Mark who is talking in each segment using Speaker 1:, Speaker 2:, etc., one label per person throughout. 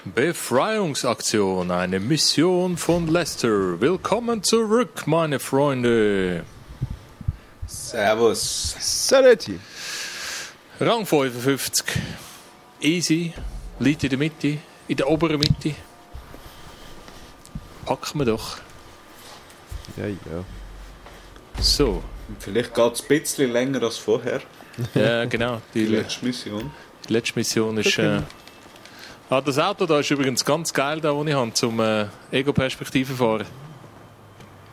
Speaker 1: Befreiungsaktion, eine Mission von Lester. Willkommen zurück, meine Freunde.
Speaker 2: Servus.
Speaker 3: Saletti.
Speaker 1: Rang 55. Easy. Liegt in der Mitte, in der oberen Mitte. Packen wir doch.
Speaker 3: Ja.
Speaker 1: So.
Speaker 2: Vielleicht geht es ein bisschen länger als vorher.
Speaker 1: Ja, genau.
Speaker 2: Die letzte Mission.
Speaker 1: Die letzte Mission ist... das Auto da ist übrigens ganz geil, da wo ich habe, zum Ego-Perspektive fahren.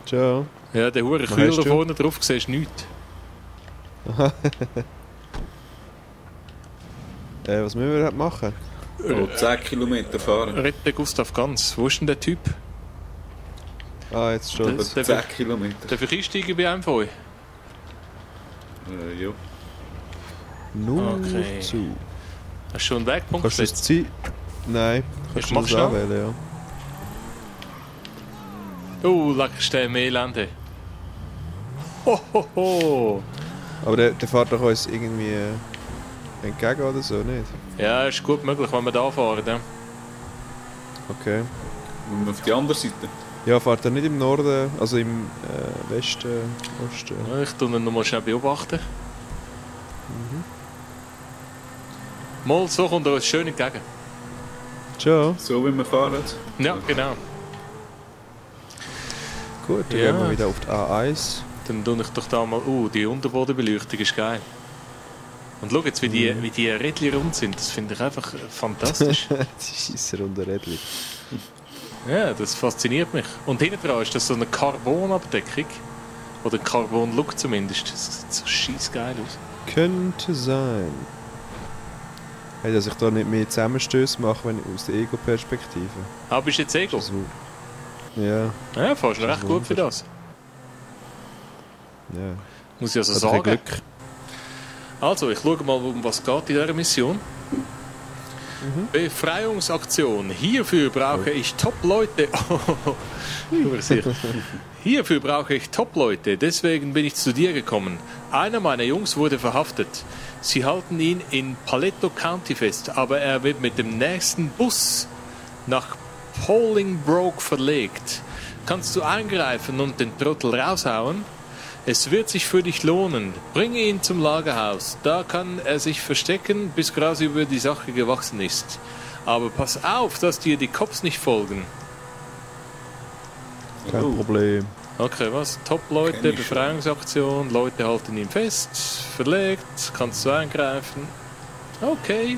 Speaker 3: Ciao.
Speaker 1: Ja, der hure Kühler vorne drauf, siehst du nichts.
Speaker 3: Was müssen wir machen?
Speaker 2: 10 Kilometer fahren.
Speaker 1: Rette Gustav Ganz. Wo ist denn der Typ?
Speaker 3: Jetzt schon.
Speaker 2: 10 Kilometer.
Speaker 1: Darf ich einsteigen bei einem von euch?
Speaker 2: Ja.
Speaker 3: Nur
Speaker 1: Okay.
Speaker 3: zu.
Speaker 1: Hast du schon einen Wegpunkt
Speaker 3: Kannst du das
Speaker 1: gesetzt?
Speaker 3: Ziel... Nein, kannst du
Speaker 1: mach
Speaker 3: das
Speaker 1: schnell.
Speaker 3: anwählen, ja.
Speaker 1: Lecker stell mir Elende. Ho.
Speaker 3: Aber der fährt doch uns irgendwie entgegen oder so, nicht?
Speaker 1: Ja, ist gut möglich, wenn wir da fahren. Ja.
Speaker 3: Okay.
Speaker 2: Und auf die andere Seite.
Speaker 3: Ja, fährt er nicht im Norden, also im Westen, Osten?
Speaker 1: Ich tue ihn noch mal schnell beobachten. Mal, so kommt er uns schön entgegen.
Speaker 3: Ciao.
Speaker 2: So wie wir fahren.
Speaker 1: Ja, genau.
Speaker 3: Gut, dann
Speaker 1: Ja.
Speaker 3: gehen wir wieder auf die A1.
Speaker 1: Dann tue ich doch da mal... die Unterbodenbeleuchtung ist geil. Und schau jetzt, wie die Rädchen rund sind. Das finde ich einfach fantastisch.
Speaker 3: Die Scheisser und der Rädchen.
Speaker 1: Ja, das fasziniert mich. Und hinten dran ist das so eine Carbon-Abdeckung. Oder ein Carbon-Look zumindest. Das sieht so scheiß geil aus.
Speaker 3: Könnte sein. Hey, dass ich da nicht mehr Zusammenstöße mache, wenn ich aus der Ego-Perspektive.
Speaker 1: Ah, bist du jetzt Ego?
Speaker 3: Das ja,
Speaker 1: Ja, fährst du recht gut für das.
Speaker 3: ja.
Speaker 1: Muss ich also
Speaker 3: Hat ein
Speaker 1: sagen.
Speaker 3: Glück.
Speaker 1: Also, ich schaue mal, um was geht in dieser Mission. Befreiungsaktion. Hierfür brauche ich Top-Leute. Hierfür brauche ich Top-Leute. Deswegen bin ich zu dir gekommen. Einer meiner Jungs wurde verhaftet. Sie halten ihn in Paleto County fest, aber er wird mit dem nächsten Bus nach Bolingbroke verlegt. Kannst du eingreifen und den Trottel raushauen? Es wird sich für dich lohnen. Bringe ihn zum Lagerhaus. Da kann er sich verstecken, bis Gras über die Sache gewachsen ist. Aber pass auf, dass dir die Cops nicht folgen.
Speaker 3: Kein Problem.
Speaker 1: Okay, was? Top-Leute,
Speaker 2: Kenn ich
Speaker 1: Befreiungsaktion, Leute halten ihn fest, verlegt, kannst du eingreifen. Okay.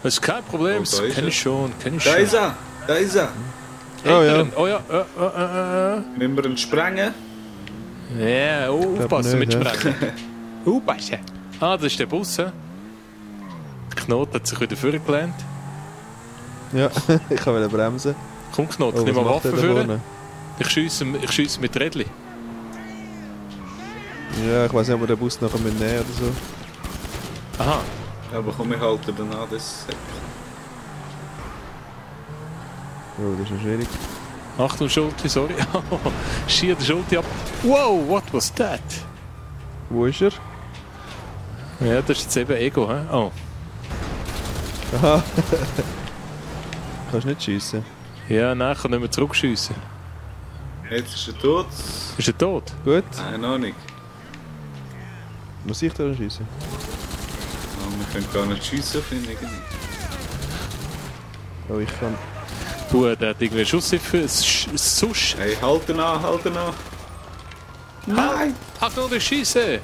Speaker 1: Das ist kein Problem,
Speaker 2: Oh, da
Speaker 1: das
Speaker 2: ist
Speaker 1: kenn
Speaker 2: er.
Speaker 1: ich schon,
Speaker 2: Da ist er. Da ist er.
Speaker 3: Oh ja.
Speaker 1: Oh ja,
Speaker 2: Müssen wir ihn sprengen?
Speaker 1: ja, aufpassen mit
Speaker 3: nicht, ja.
Speaker 1: Sprechen. Aufpassen. Ah, das ist der Bus, hä? Der Knot hat sich wieder vorgelehnt.
Speaker 3: Ja, ich kann wieder bremsen.
Speaker 1: Komm Knot,
Speaker 3: Oh,
Speaker 1: nimm
Speaker 3: was
Speaker 1: mal
Speaker 3: macht der
Speaker 1: Waffen
Speaker 3: da
Speaker 1: führen.
Speaker 3: vorne?
Speaker 1: Ich schiesse mit Rädli.
Speaker 3: Ja, ich weiß nicht, ob wir den Bus nachher nehmen oder so.
Speaker 1: Aha.
Speaker 2: Aber komm, ich halte den an. Das
Speaker 3: Oh, das ist noch schwierig.
Speaker 1: Achtung, Schulti, sorry. Schier der Schulti ab. Wow, what was that?
Speaker 3: Wo ist er?
Speaker 1: Ja, das ist jetzt eben Ego, hä? Oh.
Speaker 3: Aha. Kannst nicht schiessen.
Speaker 1: Ja, nein, ich kann nicht mehr zurückschiessen.
Speaker 2: Jetzt ist er tot.
Speaker 1: Ist er tot?
Speaker 3: Gut.
Speaker 2: Keine Ahnung.
Speaker 3: Muss ich da schiessen?
Speaker 2: Wir können gar nicht schiessen, finde ich.
Speaker 3: Oh, ich kann.
Speaker 1: Der hat irgendwie einen Schuss für Susch.
Speaker 2: Hey, halt ihn an, halt ihn an. Nein!
Speaker 1: Achtung, der Schieße!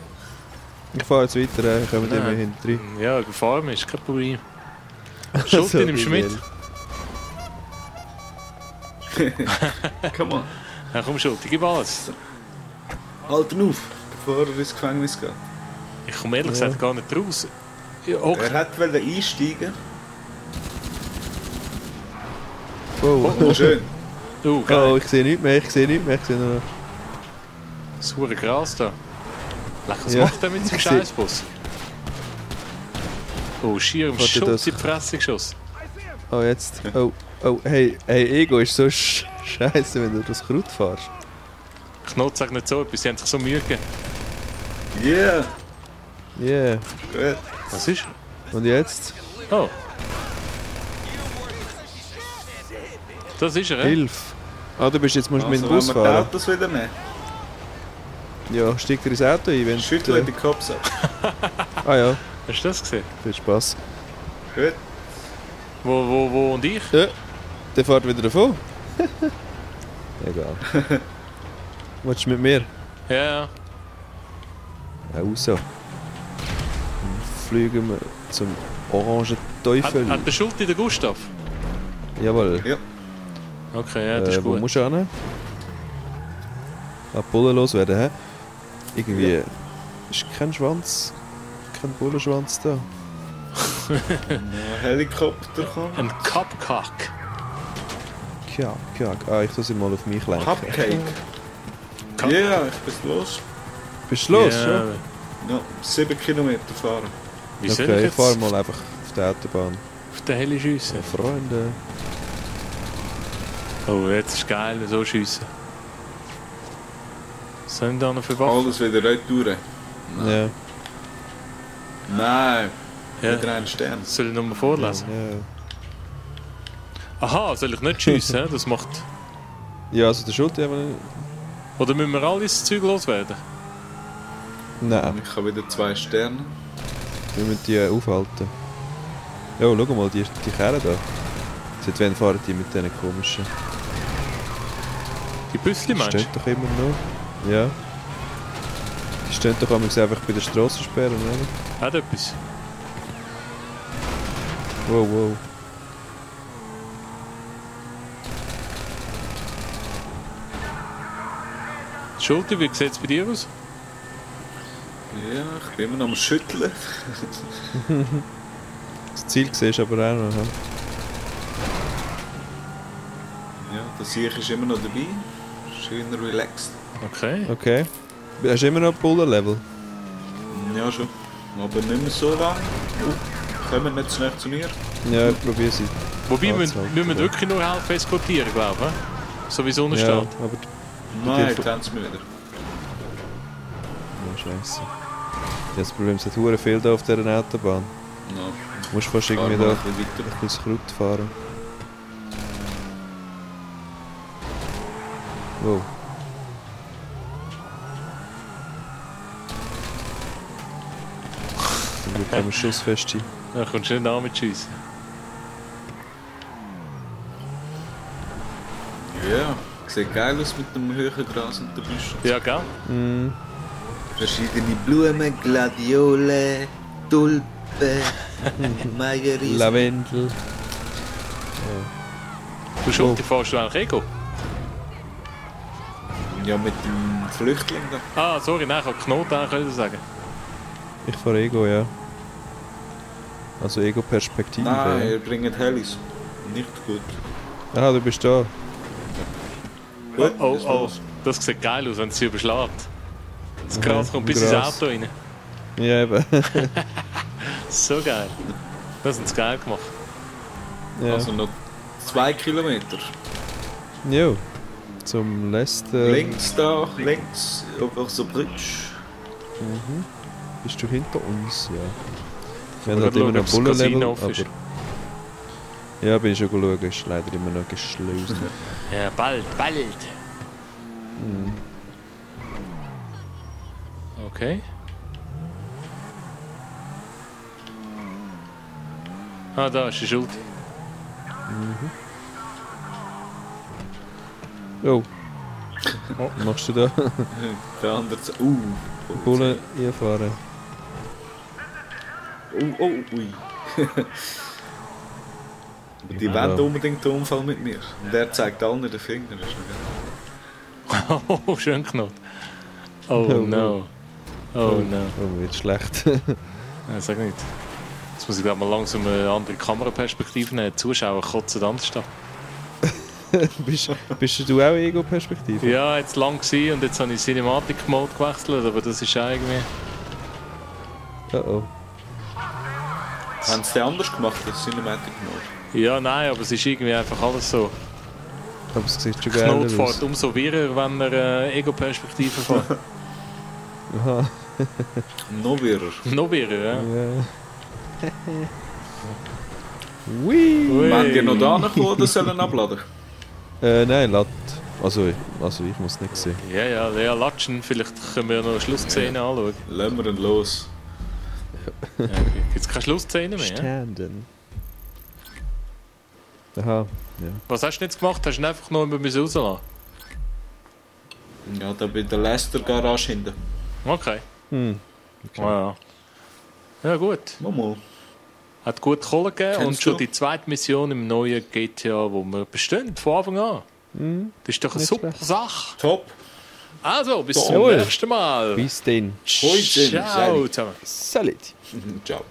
Speaker 3: Ich fahre jetzt weiter, ich komme
Speaker 1: Nein.
Speaker 3: immer hinten rein.
Speaker 1: Ja, gefahren ist kein Problem. Schulti im Schmidt.
Speaker 2: Come on.
Speaker 1: Ja, komm, Schulti, gib alles.
Speaker 2: Halt ihn auf, bevor er ins Gefängnis geht.
Speaker 1: Ich komme ehrlich gesagt gar nicht raus. Ja, hock.
Speaker 2: Er wollte einsteigen.
Speaker 3: Oh,
Speaker 2: Oh, schön.
Speaker 3: oh,
Speaker 1: Geil.
Speaker 3: ich sehe nichts mehr, ich sehe nichts mehr, ich sehe nur noch.
Speaker 1: Das ist verdammt Gras da. Leck, was
Speaker 3: Ja.
Speaker 1: macht der mit seinem
Speaker 3: Ich seh-
Speaker 1: Scheißbus? Oh, schier im
Speaker 3: Warte,
Speaker 1: Schutz
Speaker 3: das-
Speaker 1: in die Fresse geschossen.
Speaker 3: Oh, jetzt. Oh, hey, Ego ist so scheiße, wenn du das Kraut fährst.
Speaker 1: Knot sagt nicht so etwas, sie haben sich so Mühe gegeben.
Speaker 2: Yeah.
Speaker 3: Yeah.
Speaker 2: Gut.
Speaker 1: Was ist?
Speaker 3: Und jetzt?
Speaker 1: Oh, Das ist er,
Speaker 3: Hilfe! Ah, du bist jetzt musst du mit dem
Speaker 2: Also,
Speaker 3: Bus
Speaker 2: wenn wir die
Speaker 3: fahren.
Speaker 2: Autos wieder nehmen.
Speaker 3: Ja, steig dir ins Auto ein, wenn
Speaker 2: Schüttel in den Kopf ab.
Speaker 3: Ah ja,
Speaker 1: Hast du das gesehen?
Speaker 3: viel Spaß.
Speaker 2: Gut.
Speaker 1: Wo und ich?
Speaker 3: Ja, der fährt wieder davon. Egal. Willst du mit mir?
Speaker 1: Ja, ja.
Speaker 3: Raus. Dann fliegen wir zum orangen Teufel.
Speaker 1: Hat der Schulte den Gustav?
Speaker 3: Jawohl.
Speaker 2: Ja.
Speaker 1: Okay, ja, das ist
Speaker 3: Wo
Speaker 1: gut.
Speaker 3: musst du hin? Bullen loswerden, hä? Irgendwie ist kein Schwanz, kein Bullenschwanz da.
Speaker 2: Ein Helikopter kommt.
Speaker 1: Ein Cupcock.
Speaker 3: Ah, ich tue sie mal auf mich lenken.
Speaker 2: Cupcake.
Speaker 1: Cup-
Speaker 2: Ja, ich bin los.
Speaker 3: Bist du los
Speaker 1: Ja,
Speaker 3: schon?
Speaker 2: Ja, 7 Kilometer fahren.
Speaker 1: Wie soll
Speaker 3: Okay,
Speaker 1: ich
Speaker 3: ich
Speaker 1: jetzt
Speaker 3: fahre mal einfach auf die Autobahn.
Speaker 1: auf den Heli schiessen?
Speaker 3: Freunde.
Speaker 1: Oh, jetzt ist geil, so schiessen. Was haben da noch für Waffen?
Speaker 2: Alles wieder retour.
Speaker 3: Ja.
Speaker 2: Nein,
Speaker 1: Ja.
Speaker 2: wieder ein Stern.
Speaker 1: Soll ich nochmal vorlesen? Aha, soll ich nicht schiessen? hä? Das macht...
Speaker 3: Ja, also der Schulte aber nicht.
Speaker 1: Oder müssen wir alle das Zeug loswerden?
Speaker 3: Nein,
Speaker 2: Ich habe wieder 2 Sterne.
Speaker 3: wir müssen die aufhalten. Ja, schau mal, die Kerren da. Seit wann fahren die mit diesen komischen?
Speaker 1: Die Büssli
Speaker 3: Die
Speaker 1: meinst
Speaker 3: stehen
Speaker 1: du?
Speaker 3: doch immer noch. Ja. Die stehen doch manchmal einfach bei der Strassensperre, oder?
Speaker 1: Hat etwas?
Speaker 3: Wow.
Speaker 1: Schulte, wie sieht es bei dir aus?
Speaker 2: Ja, ich bin immer noch am Schütteln.
Speaker 3: Das Ziel siehst du aber auch noch. Hm?
Speaker 2: Ja, der Sieg ist immer noch dabei. Schön relaxed.
Speaker 1: Okay.
Speaker 3: Okay. Hast du immer noch Bullen-Level?
Speaker 2: Ja, schon. Aber nicht mehr so lange. Kommen nicht zu nahe zu mir.
Speaker 3: Ja, ich probiere sie.
Speaker 1: Wobei,
Speaker 3: Ja,
Speaker 1: müssen
Speaker 3: das
Speaker 1: wir
Speaker 3: halt,
Speaker 1: wirklich nur helfen eskortieren, glaube ich. So wie Sonne
Speaker 3: Ja,
Speaker 1: steht.
Speaker 3: aber...
Speaker 2: Nein,
Speaker 3: Hilfe.
Speaker 2: tanzen wir wieder.
Speaker 3: Ja, scheiße. Ja, das Problem ist, es hat verdammt viel da auf dieser Autobahn.
Speaker 2: Ja.
Speaker 3: Du musst fast irgendwie da ein bisschen das Kraut fahren. Wow. Zum Glück haben wir schussfest sein.
Speaker 1: Da kommst du nicht an mit Schiessen.
Speaker 2: Ja, sieht geil aus mit dem hohen Gras und den Büschen.
Speaker 1: Ja, gell?
Speaker 3: Mm.
Speaker 2: Verschiedene Blumen, Gladiole, Tulpen, Meieris.
Speaker 3: Lavendel.
Speaker 1: Du Schulte, fährst du eigentlich Ego?
Speaker 2: Ja, mit dem Flüchtling da.
Speaker 1: Ah, sorry, nein, ich habe Knoten eigentlich können sagen.
Speaker 3: Ich fahre Ego, ja. Also Ego-Perspektive.
Speaker 2: Nein,
Speaker 3: Ja.
Speaker 2: ihr bringt Helis. Nicht gut.
Speaker 3: Ah, du bist da.
Speaker 2: Gut,
Speaker 1: Oh,
Speaker 2: ist
Speaker 1: oh,
Speaker 2: los.
Speaker 1: das sieht geil aus, wenn es sie überschlägt. Das Gras kommt bis ins
Speaker 3: Gras.
Speaker 1: Auto rein.
Speaker 3: Ja, eben.
Speaker 1: So geil. Das haben sie geil gemacht.
Speaker 3: Ja.
Speaker 2: Also noch 2 Kilometer.
Speaker 3: Jo. Zum letzten...
Speaker 2: Links da, links, auf so Bridge.
Speaker 3: Bist du hinter uns? Ja. Wir
Speaker 1: Oder
Speaker 3: haben halt immer
Speaker 1: schauen,
Speaker 3: noch
Speaker 1: ob das Casino
Speaker 3: Bullenlevel,
Speaker 1: offen ist.
Speaker 3: aber... Ja, bin ich schon geschaut, ist leider immer noch geschlossen.
Speaker 1: Ja, bald. Okay. Ah, da ist die Schuld.
Speaker 3: Oh.
Speaker 1: Oh.
Speaker 3: Was machst du da?
Speaker 2: Der andere...
Speaker 3: Bullen einfahren.
Speaker 2: Ui. Aber die wollen unbedingt den Unfall mit mir. Und der zeigt allen den Finger. Das ist noch geil.
Speaker 1: Oh, schön knallt. Oh
Speaker 3: Oh,
Speaker 1: no. Oh no.
Speaker 3: Oh, wird schlecht.
Speaker 1: Ja, sag nicht. Jetzt muss ich glaube mal langsam eine andere Kameraperspektive nehmen. Die Zuschauer kotzen anders da.
Speaker 3: bist du auch Ego-Perspektive?
Speaker 1: Ja, jetzt lang gewesen und jetzt habe ich Cinematic-Mode gewechselt, aber das ist auch irgendwie...
Speaker 3: Oh.
Speaker 2: Haben sie den anders gemacht, das Cinematic Mode?
Speaker 1: Ja, nein, aber es ist irgendwie einfach alles so.
Speaker 3: Aber es sieht schon geil
Speaker 1: Knot
Speaker 3: aus.
Speaker 1: fährt umso wirrer, wenn er Ego-Perspektive fährt.
Speaker 3: Aha.
Speaker 2: Noch wirrer.
Speaker 1: Noch wirrer, ja.
Speaker 3: Ja. Ui.
Speaker 1: Ui.
Speaker 2: Wollen die noch da kommen oder sollen abladen?
Speaker 3: Nein, Latt. Also ich muss nicht sehen.
Speaker 1: Ja, Lea Latschen, vielleicht können wir noch eine Schlussszene anschauen.
Speaker 2: Lassen wir ihn los.
Speaker 1: Ja, gibt keine Schlussszene mehr? Ja?
Speaker 3: Standen. Aha, ja.
Speaker 1: Was hast du jetzt gemacht? Hast du ihn einfach noch rauslassen?
Speaker 2: Ja, da bei der Leicester Garage hinten.
Speaker 1: Okay.
Speaker 3: Okay.
Speaker 1: Ja, gut.
Speaker 2: Mal.
Speaker 1: Hat gut Kohle gegeben
Speaker 2: Kennst
Speaker 1: und schon
Speaker 2: du?
Speaker 1: die zweite Mission im neuen GTA, wo wir bestehen, von Anfang an. Das ist doch eine
Speaker 3: Nicht
Speaker 1: super
Speaker 3: schlecht.
Speaker 1: Sache.
Speaker 2: Top.
Speaker 1: Also, bis zum
Speaker 3: Jawohl.
Speaker 1: nächsten Mal.
Speaker 3: Bis dann.
Speaker 2: Hoi, Jim.
Speaker 1: Ciao zusammen.
Speaker 3: Salut.
Speaker 2: Ciao.